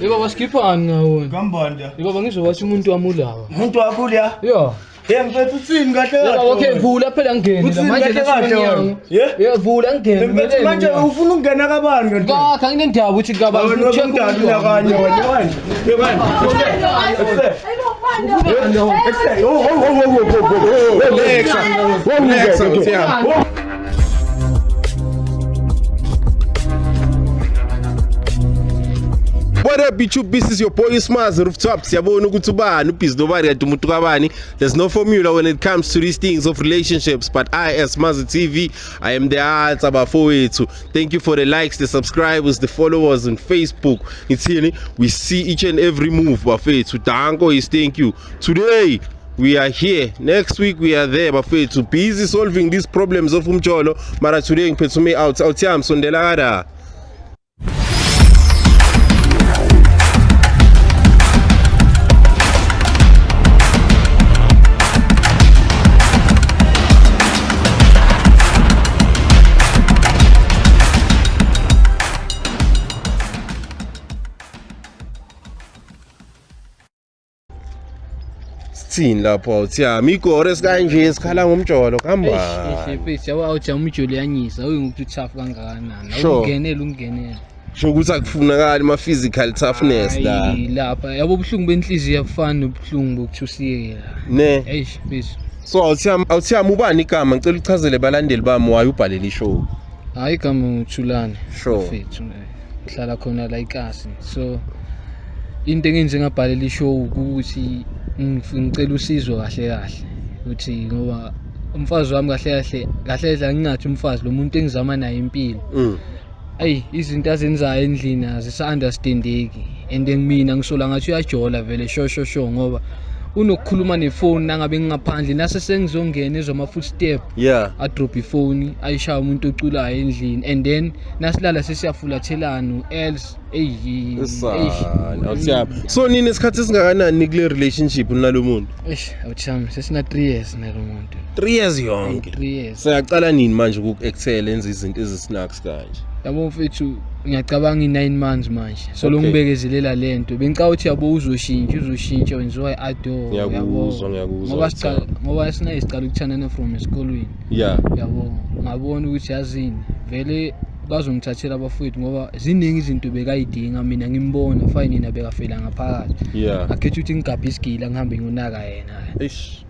Yebo basikhiphani ngawona. Kambanda. Yebo ngizowathi umuntu wami ulawa. Umuntu wakho ulya? Yeah. Hey mfethu uthini kahle kahle? Yebo okay vula phela ngene la manje kahle wena. Yeah. Yeah vula ngene. Mfethu manje ufuna ukungena kabani kanti? Kakha nginendaba ukuthi kabani Wena umdala kanye wena wena. Yebani. Oh oh oh oh oh oh. Lexa. Lexa uthiyami. What up YouTube, this is your boy Smaz Rooftop. Siyabona ukuthi ubani ubhizi nobani kanti umuntu kabani. There's no formula when it comes to these things of relationships, but I as Smaz TV, I am the answer bafowethu. Thank you for the likes, the subscribers, the followers on Facebook. Ngithini, we see each and every move bafethu. Danko is thank you. Today we are here. Next week we are there bafethu. Busy solving these problems of umjolo. Mara today ngiphethe ume out. Awuthiyami sondela kada. Sithini lapho awuthiyami igore esikanje sikhala ngomjolo Eish, hamba. mfethu yabo awujama umjolo yanyisa uyingukuthi utough kangakanani. Sure. Awungenele ungenele. Sho ukuthi akufunakali ma physical toughness la. Hayi, lapha yabo ubuhlungu benhliziyo abufani nobuhlungu bokuthusiyela. Ne. Eish mfethu. So awuthiyami awuthiyami ubani igama ngicela uchazele balandeli bami why ubhalele ishow. Hayi igama nguThulane. Sure. Mfethu ngihlala khona la ikasi. So into engenze ngabhalela ishow ukuthi ngicela usizo kahle kahle ukuthi ngoba umfazi wami kahle kahle kahle kahle angingathi umfazi lo muntu engizama naye impilo. Ayi izinto azenzayo endlini azisa-understandeki and then mina ngisola ngathi uyajola vele sho sho sho ngoba unokukhuluma nefoni nangabe ngingaphandle nase sengizongena ezwa ama-footstep Yeah. adrop ifoni ayishaya umuntu oculayo endlini and then nasilala sesiyafulathelana else eyi Sana awuthiyami. So nini isikhathi esingakanani kule relationship nalo muntu? eish awuthami sesina 3 years nalo muntu. 3 years yonke. 3 years. Siyaqala nini manje ukuku-excel enza izinto ezisnacks kanje? Yabo mfethu ngiyacabanga i-9 months manje so lo Okay. ngibekezelela lento bengicabanga ukuthi yabo uzoshintsha uzoshintsha wenziwa i-ado. Ngiyakuzwa, ngiyakuzwa, ngoba siqala Awuthiyami. ngoba sinaye siqala ukuthandana from esikolweni. Yeah. Yabo ngabona ukuthi yazini vele bazongithathela abafowethu ngoba ziningi izinto bekayidinga mina ngimbona fine yena bekafela ngaphakathi. Yeah. Akhetha ukuthi ngigabhe isigila ngihambe ngiyonaka yena. Eish.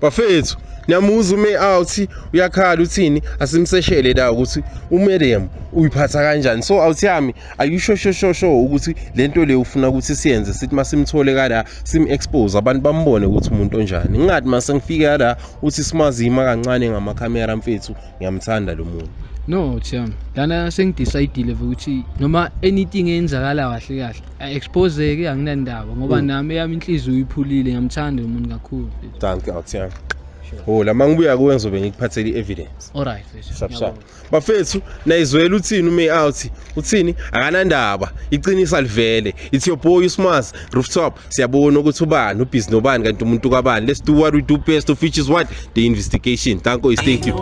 Bafethu, niyamuza ume out uyakhala uthini asimseshele la ukuthi uMiriam uyiphatha kanjani. So awuthiyami ayusho sho sho sho ukuthi lento le ufuna ukuthi siyenze sithi masimthole kala sim expose abantu bambone ukuthi umuntu onjani. Ngingathi mase ngifika la uthi simazima kancane ngamakhamera mfethu ngiyamthanda lo muntu. No Thiyami, lana sengidecidile ukuthi noma anything eyenzakala kahle kahle a-expose-ke anginandaba ngoba nami eyami inhliziyo iphulile ngiyamthanda lo muntu kakhulu. Thank you awuthiyami. Oh la mangibuya kuwe ngizobe ngikuphathele i-evidence. Alright mfethu. Sharp sharp. Bafethu nayizwela uthini ume out uthini akanandaba iqinisa livele. It's your boy Usmaz Rooftop. Siyabona ukuthi ubani ubhizi nobani kanti umuntu kabani. Let's do what we do best of which is what the investigation. Danko is thank you.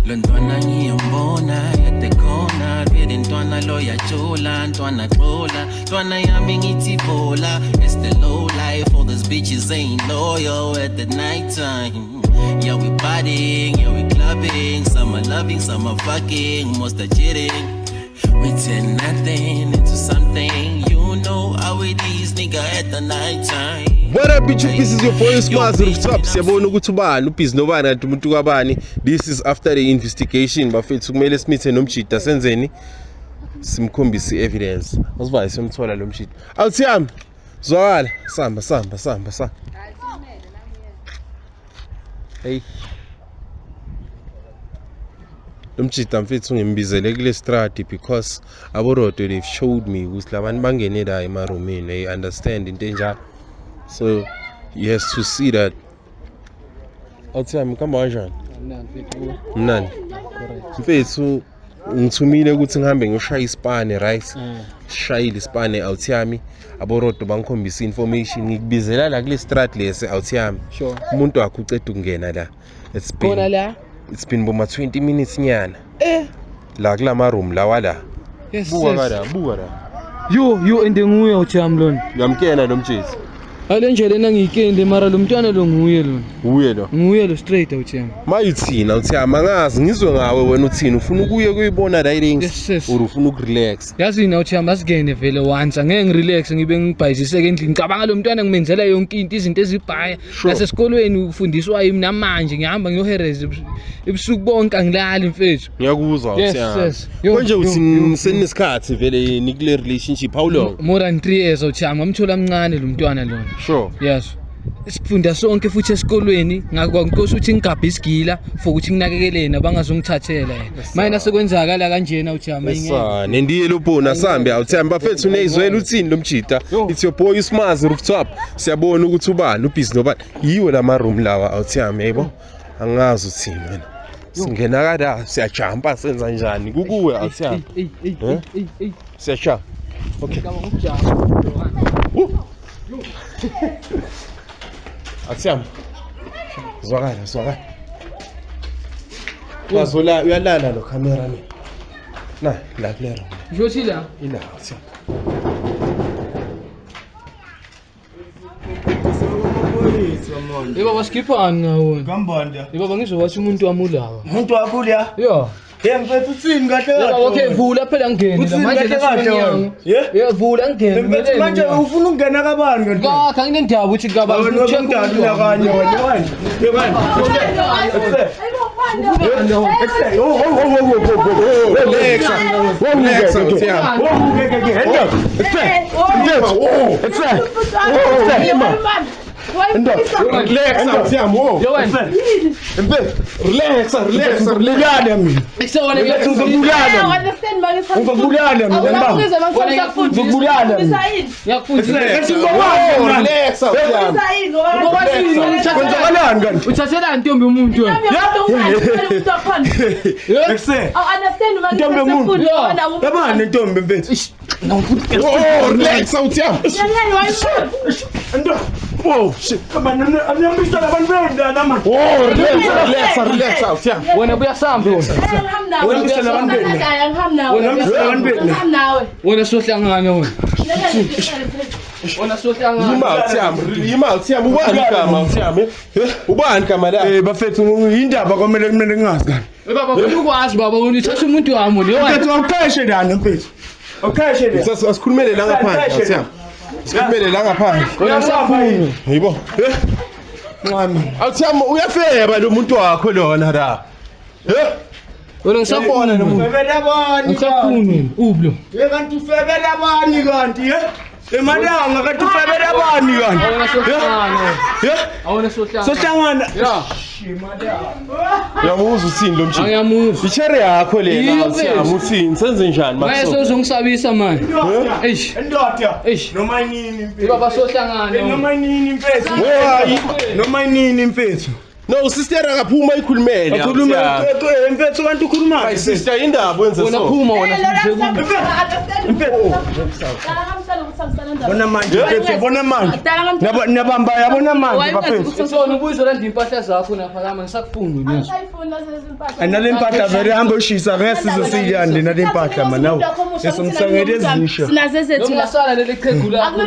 Lo ntwana ngiyambona at the corner vele ntwana lo yajola ntwana xola ntwana yami ngithi bola. It's the low life, all these bitches ain't loyal at the night time. Yeah we partying, yeah we clubbing, some are loving, some are fucking, most are cheating. We turn nothing into something, you know how it is nigga at the night time. What up YouTube, this is your boy Usmaz Rooftop. Siyabona ukuthi ubani ubhizi nobani kanti umuntu kabani. This is after the investigation bafethu kumele simithe nomjida senzeni simkhombise i-evidence. Asivaye simthola lo mjida. Awuthiyami zwakala samba samba samba samba. Hey. Lo mjida mfethu ngimbizele kule stradi because aborodo they've showed me ukuthi labantu bangene la emarumini they understand into enjalo. So he has to see that. Awuthiyami kuhamba kanjani? Mnandi mfethu. Mnandi. Correct. Mfethu ngithumile ukuthi ngihambe ngiyoshaya isipane right? Sishayile isipane awuthiyami aborodo bangikhombisa information ngikubizela la kule strad lesi awuthiyami. Sure. Umuntu wakho uceda ukungena la. It's Khona been la. it's been boma 20 minutes nyana. La kulama room lawa la. Yes. Buka yes. la, buka la. Yo ende nguye uthiyami lona. Uyamkena lo mtshisi. Ale nje lena ngiyikende mara lo mntwana lo nguye lona. Uye lo. Nguye lo straight uthiyami. Mayuthina uthiyami angazi ngizwe ngawe wena uthini ufuna ukuye kuyibona writings Yes, or ufuna ukurelax. Yazi na uthiyami asingene vele once angeke ngirelax ngibe ngibhayiziseke endlini. Ngicabanga lo mntwana ngimenzela yonke into izinto ezibhaya. Nasesikolweni ufundiswa yimi namanje ngihamba ngiyohereza ebusuku bonke angilali mfethu. Ngiyakuzwa uthiyami. Konje uthi seninesikhathi vele nikule relationship how long? More than 3 years uthiyami ngamthola mncane lo mntwana lona. Sure. Yes. Sifunda sonke futhi esikolweni ngakwankosi ukuthi ngigabhe isigila for ukuthi nginakekelene abangazongithathela yena. Manje sekwenzakala kanjena uthiyami ingeke. Sa nendiye lobona sambe awuthiyami bafethu unezwela uthini lo mjita. It's your boy Smazi Rooftop. Siyabona ukuthi ubani ubhizi nobani. Yiwo lama room lawa awuthiyami yebo. Angazi uthini wena. Singena kada siyajumpa senza njani kukuwe awuthiyami. Siyajumpa. Okay. Aksiyam. Zwakala. Bazola uyalala lo camera ne. Na, la kulero. Njothi la. Ila aksiyam. Yebo basikhipha ngawo. Kambanda. Yebo ngizowathi umuntu wami ulawa. Umuntu wakho la? Yeah. Hey mfethu uthini kahle kahle? Yebo okay vula phela ngene la manje la. Yeah vula ngene. Mfethu manje ufuna ukungena kabani kanti? Kakha nginendaba ukuthi kabani ucheck kanye wena. Yebani. Relax. Uthathela ntombi umuntu wena. Ntombi umuntu. Yabani ntombi mfethu? Oh, relax awuthiyami. Oh shit. Oh, relax awuthiyami. Wena buya sambe wena. Wena sohlangana wena. Wena sohlangana. Yima awuthiyami ubani igama awuthiyami? Ubani igama la? Eh bafethu indaba kwamele kumele ngingazi kani. Baba ufuna ukwazi baba uthatha umuntu wami lo. Mfethu awuqeshe lana mfethu. Awuqeshe la. Asikhulumele la ngaphandle awuthiyami. Sikhulumele la ngaphandle. Wena usafuna. Yibo. Ncane. Awuthiyami uyafeba lo muntu wakho lona la. Wena ngisafuna lo muntu. Ufebela bani? Ngisafuna ublo. Ye kanti ufebela bani kanti ye? Emalanga kanti ufebela bani kanti? Awona sohlangana. Ye? Awona sohlangana. Sohlangana. Yeah. Uyamuzwa uthini lo mshini? Angiyamuzwa. Ichere yakho lena awuthiyami uthini senze njani maso? Manje sozongisabisa manje. Eish. Indoda. Eish. Noma nini mfethu? Baba sohlangana. Noma nini mfethu? Noma nini mfethu? No, sister akaphuma ikhulumele. Akhulume mfethu kanti ukhuluma. My sister indaba wenze so. Wena phuma wena. Bona manje mfethu bona manje. Nabamba yabona manje bafethu. Sona ubuzo landa impahla zakho naphakama ngisakufuni mina. Anale impahla vele hamba ushisa ngeke size siyande nale impahla mana nawe. Esomsangele ezisha. Sinaze zethu. Ungasala leli qhegu lakho.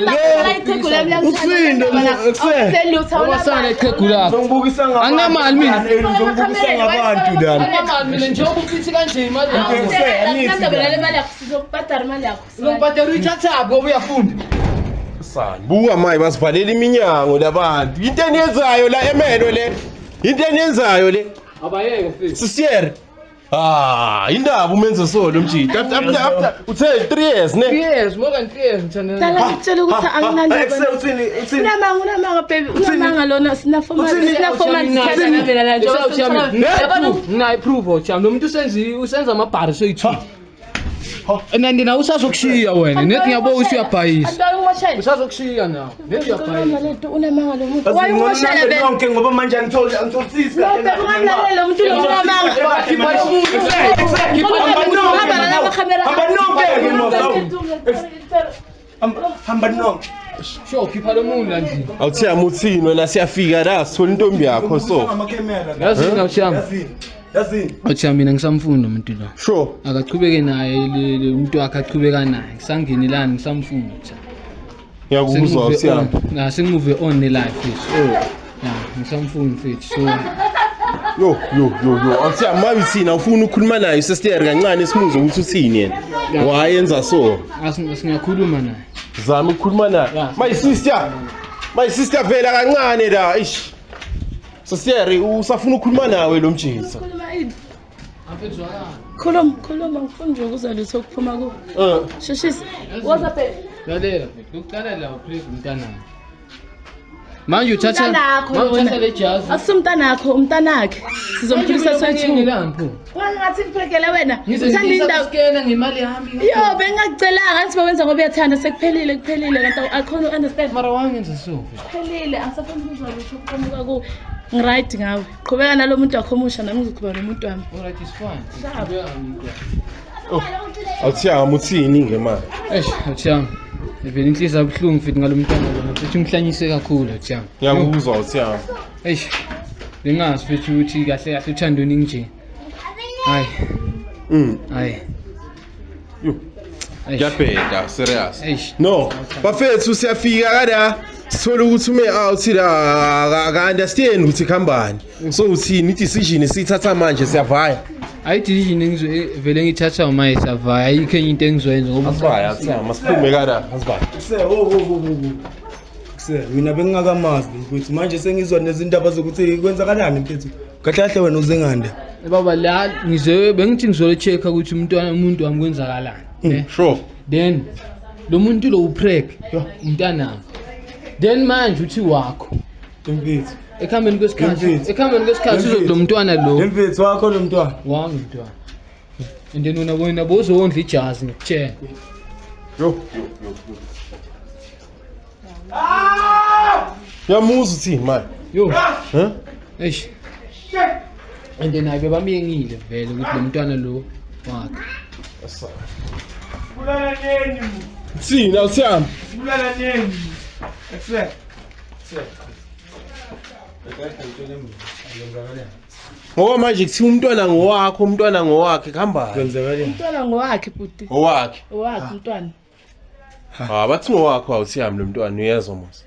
Usinde Ungasala iqhegu lakho. Ngibukisa ngabantu. Anginamali mina. Ngibukisa ngabantu lana. Anginamali mina njengoba ufithi kanje imali yakho. Uzobhadala uyithathaphi ngoba uyafunda. Sani buka maye basivalela iminyango labantu. Into eniyenzayo la emelo le. Into eniyenzayo le. Abayeke mfethu. Sisier. Ah, indaba umenze so lo mjita. After uthe 3 years ne? 3 years, more than 3 years ngithandana. Dala ngitshela ukuthi anginandaba. Uthini uthini? Unamanga baby, unamanga lona sina formal sithandana vela la nje. Nginayi proof awuthiyami lo muntu usenza amabhari soyi2. Nandi na usazokushiya wena, nethi ngiyabona ukuthi uyabhayisa. Usazokushiya nawe, nethi uyabhayisa. Unamanga lo muntu. Wayimoshela vele. Yonke ngoba manje angitholi angitholisisi kahle. Ungamlalela lo muntu unamanga. Hamba nonke. Sho khipha lo muntu la ndlini. Awuthiyami uthini wena siyafika la sithola intombi yakho so. Yazini awuthiyami. Yazini? Athi mina ngisamfuni lo muntu lo. Sure. Akachubeke naye umuntu wakhe achubeka naye. Ngisangenelani ngisamfuni cha. Ngiyakuzwa awuthiyami. Na sengimove on ne life mfethu. Yeah, ngisamfuni mfethu. So Yo yo yo yo, awuthiyami mabi thina ufuna ukukhuluma naye usesteri kancane simuzwe ukuthi uthini yena. Why yenza so? Singakhuluma naye. Zama ukukhuluma naye. My sister. My sister vela kancane la. Eish. Sesiyeri usafuna ukukhuluma nawe lo mjitha. Khuluma ini? Khuluma, khuluma ngifuna nje ukuzwa lutho okuphuma kuwe. Sheshisa. Woza babe. Lalela mfethu, lokuqala la upreg umntanami. Manje uthatha Umntanakho manje uthatha lona. le jazi. Akusumntanakho, umntanakhe. Sizomkhulisa soyi-two. Lapho. Wangathi ngiprekele wena. Ngize Uthanda indaba. ngisakuskena ngemali yami. Yo, bengingakucelanga ngathi bawenza ngoba uyathanda sekuphelile kuphelile kanti akhona u-understand. Mara wangenza so mfethu. Kuphelile angisafuni ukuzwa lutho okuqhamuka kuwe. Ngiright ngawe. Qhubeka nalo muntu wakho omusha nami ngizoqhubeka nomuntu wami. Alright is fine. Sharp. Awuthiyami uthini ke manje? Eish, awuthiyami. Vele inhliziyo abuhlungu mfethu ngalo mntwana lona. Futhi ngihlanyise kakhulu awuthiyami. Ngiyakuzwa awuthiyami. Eish. Bengazi mfethu ukuthi kahle kahle uthando ninje. Hayi. Hayi. Yo. Eish. Ngiyabheda serious. Eish. No, bafethu siyafika kada sithola ukuthi ume out la aka understand ukuthi khambani. So uthini decision esiyithatha manje siyavaya. Ayi decision engizwe vele ngithatha uma isavaya ayikho enye into engizoyenza ngoba Asivaya awuthiyami asiphume kada asivaya. Kuse ho ho ho ho. Kuse mina bengingakamazi mfethu manje sengizwa nezindaba zokuthi kwenzakalani mfethu. Kahle kahle wena uze ngande. Baba la ngize bengithi ngizole check-a ukuthi umntwana umuntu wami kwenzakalani. Ne? Sure. Then lo muntu lo upreg umntanami. Then manje uthi wakho. Mfethu. Ekuhambeni kwesikhathi, Mfethu. ekuhambeni kwesikhathi uzothi lo mntwana lo Mfethu wakho lo mntwana. wami mntwana. And then wena wena bozowondla ijazi ngikutshela. Yo yo yo yo. Yamuza uthini manje? Yo. Huh? Eish. And then ayi bebamyengile vele ukuthi lo mntwana lo wakhe. Uthini awuthiyami? Ngoba manje kuthiwa umntwana ngowakho, umntwana ngowakhe kuhambani? Kwenzakalani? Umntwana ngowakhe bhuti. Owakhe. Owakhe umntwana. Ah bathi ngowakho awuthiyami lo mntwana uyezwa mos.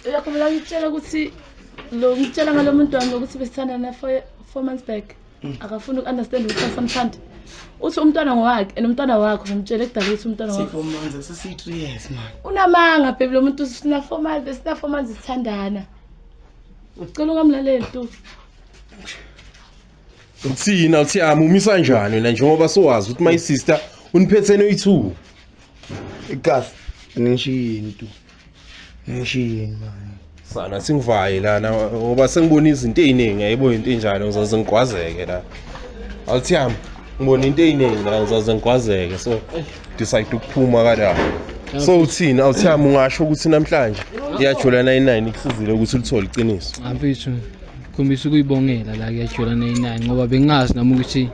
Uyakhumbula ngikutshela ukuthi lo ngitshela ngalo muntu wami ukuthi besithandana 4 months back. Akafuni uku-understand ukuthi asamthanda. Uthi umntwana ngowakhe and umntwana wakho ngimtshele kudala ukuthi umntwana wakho. 4 months asisi 3 years man. Unamanga baby lo muntu sina 4 months, sina 4 months sithandana. Ucela ungamlaleli tu. Uthini awuthiyami umisa njani wena njengoba sowazi ukuthi my sister uniphethe noyi2. Igazi ngishiyi into. Ngishiyi man. Sana singivaye lana ngoba sengibona izinto eziningi ayibona into enjalo ngizoze ngigwazeke la. Awuthiyami ngibona into eziningi la ngizoze ngigwazeke so decide ukuphuma kada. So uthini awuthiyami ungasho ukuthi namhlanje iyajola 99 ikusizile ukuthi ulithole iqiniso. Mfethu khombisa ukuyibongela la kuyajola 99 ngoba bengazi nami ukuthi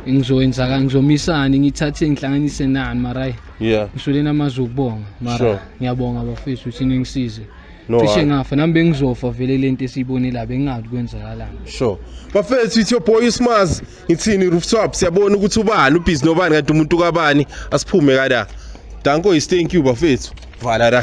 ngizowenza ka ngizomisani ngithathe ngihlanganise nani mara hayi Yeah. ngisole namazwi okubonga mara Sure. ngiyabonga bafethu ukuthi ningisize. No, Cishe hayi. ngafa nami bengizofa vele lento esiyibone la bengazi kwenzakalani. Sure. Bafethu it's your boy Usmaz. Ngithini rooftop siyabona ukuthi ubani ubhizi nobani kanti umuntu kabani asiphume kada. Danko is thank you bafethu. Vala la.